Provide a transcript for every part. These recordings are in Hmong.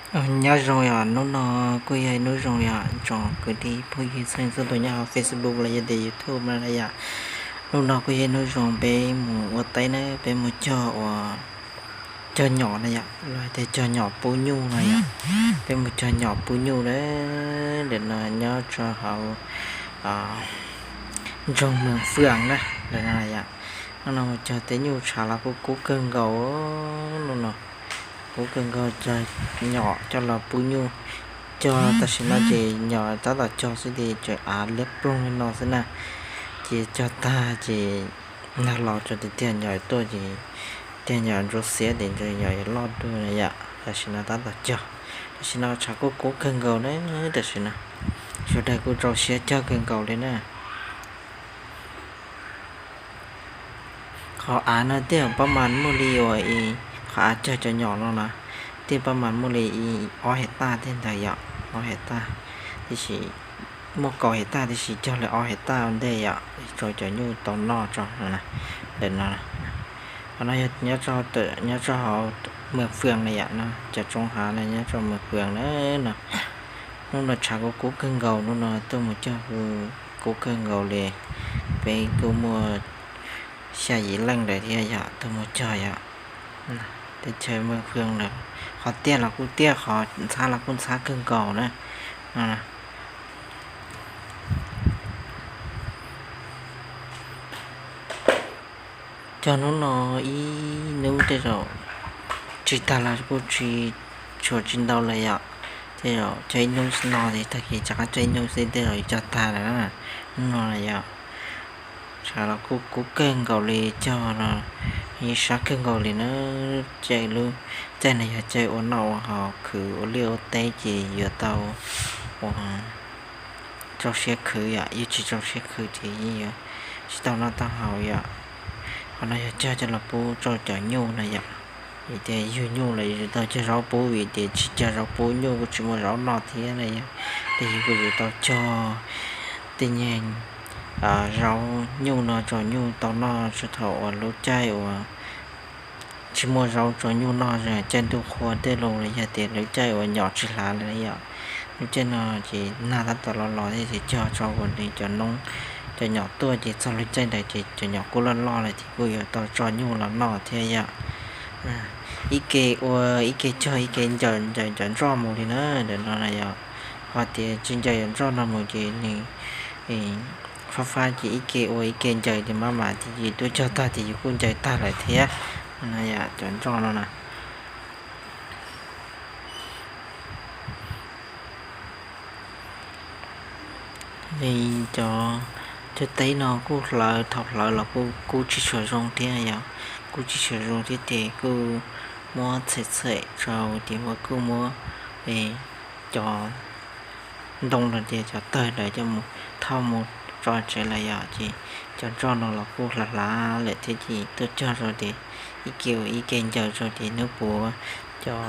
Nyob zoo yom, hnub no kuj yog ib hnub zoo yom, tsoom kwv tij phooj ywg txhua leej txhua tus nyob hauv Facebook los yog tias YouTube no na yom. Hnub no kuj yog ib hnub zoo peb mus ua teb na, peb mus cog ua, cog nyom na yom, los tias cog nyom pub nyuj na yom. Peb mus cog nyom pub nyuj na, ntawm no nyob rau hauv nroog Moos Fwm na, ntawm no yom. Hnub no mus cog teb nyuj tshav los kuj kub kawg nkaus, hnub no kub kawg nkaus, cog nyom coj los pub nyuj. Cog tam sim no ces nyom tab tom cog xwb ces tseem av liab ploog li no xwb na. Ces cog tag ces nag los tso tiag tiag, nyom tuaj ces tiag nyom ntsuab xiab ces ntshai nyom yuav loj dua na yom. Tam sim no tab tom cog, tam sim no tshav kuj kub kawg nkaus na, tam sim no sawv daws kuj rau siab cog kawg nkaus li na. Qhov av no tej zaum pab mas muaj li uas, qhov av cog cov nyom no na, tej pab mas muaj li ob hais taj tej ntawd yom, ob hais taj, tiam sis muaj kaum hais taj tiam sis cog li ob hais taj ua ntej yom, rau cov nyuj tau noj tso no na. Ntawm no, qhov no yog nyob rau hauv Moos Fwm na yom, no cov tsoov hav no nyob rau Moos Fwm na no. Hnub no tshav kuj kub kawg nkaus, hnub no tuaj mus cog kuj kub kawg nkaus li. Peb kuj muaj xya yim leej lawm thiab yom, tuaj mus cog yom. Teb chaws Moos Fwm lawm, qhov tiaj los kuj tiaj, qhov ntxhab los kuj ntxhab kawg nkaus na. Cog hnub no ib hnub tej zaum tsis tag los kuj tsis, tshuav tsis ntau lawm yom. Tej zaum cog ib hnub no ces tag kis rov qab cog ib hnub xwb tej zaum yuav cog tag lawm na. Hnub no yom, tshav los kuj kub kawg nkaus li, cog los yeej sab kawg nkaus li na. Caij lub caij no yog caij ua noj ua haus khwv ua liaj ua teb ces yuav tau ua rau siab khwv yom, yus tsis rau siab khwv ces yeej yuav tsis tau noj tau haus yom. Qhov no yog cog coj los pub rau cov nyuj na yom. Vim tias yug nyuj los yus tsis tau cog zaub pub, vim tias tsis cog zaub pub nyuj kuj tsis muaj zaub noj thiab na yom. Ces yus kuj yuav tau cog tej nyuag zaub nyuj no rau nyuj tau noj txog thaum uas lub caij uas tsis muaj zaub rau nyuj noj, caij ntuj qhua tej los los yog tias lub caij uas nyom tsis hlav lawm yom. Lub caij no ces nag tab tom los los thiab ces cog tso ua li cov noob, cov nyom tuaj ces txog lub caij ntawd ces cov nyom kuj loj loj lawm ces kuj yuav tau tso nyuj los noj thiab yom. Ib ke ua ib ke cog ib ke ncaws ncaws cov ntsoj mus li na, ntawm no na yom. Ho tias tsis ncaws cov ntsoj no mus ces nws fab fab ces ib ke ua ib ke ncaws ces maj mam ces yus twb cog tag ces yus kuj ncaws tag lawm thiab. Cov ntsoj no na, li cov, cov teb no kuj hlawv, thaum hlawv los kuj kub tsis tshua zoo thiab yom, kub tsis tshua zoo thiab ces kuj muab txhem txhem rau ces muab kuj muab cov ntoo los tias cov tawg ntawd coj mus thauj mus tso tsev lawm yom, ces cov ntsoj no los kuj hlav hlav lawm thiab ces tuaj cog rau ces ib ke ua ib ke ncaws rau ces hnub puav cov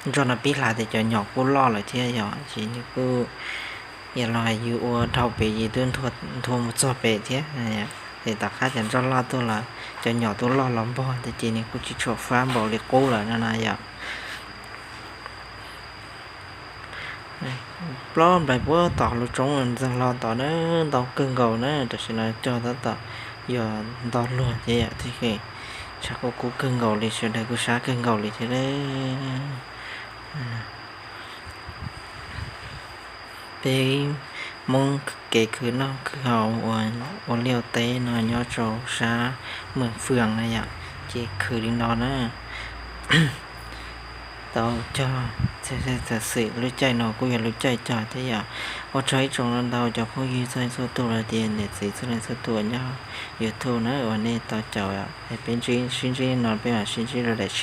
ntsoj no pib hlav ces cov nyom kuj loj lawm thiab yom, ces nws kuj yog los yus ua dhau pem ces twb nthua mus txog pem thiab. Ces tom qab cov ntsoj loj tuaj los cov nyom twb loj los npog thiab ces nws kuj tsis tshua fab npaum li qub lawm no na yom. Plob nplaim puag tom lub roob ntxeeg hlo tod na, ntau kawg nkaus na, tam sim no cog tab tom yuav nto luag thiab yom, tiam sis tshav kuj kub kawg nkaus li, sawv daws kuj sab kawg nkaus li thiab. Peb Hmoob kev khwv noj khwv haus ua liaj ua teb no nyob rau sab Moos Fwm na yom, ces khwv li no na. Tau cog, txawm xwm lub caij no kuj yog lub caij cog thiab yom. Ua tsaug ib tsoom ntau cov phooj ywg txhua leej txhua tus los tias niam txiv txhua leej txhua tus nyob YouTube na uas nej tau caum, peb sib ntsib no peb mam sib ntsib rau daim tshiab.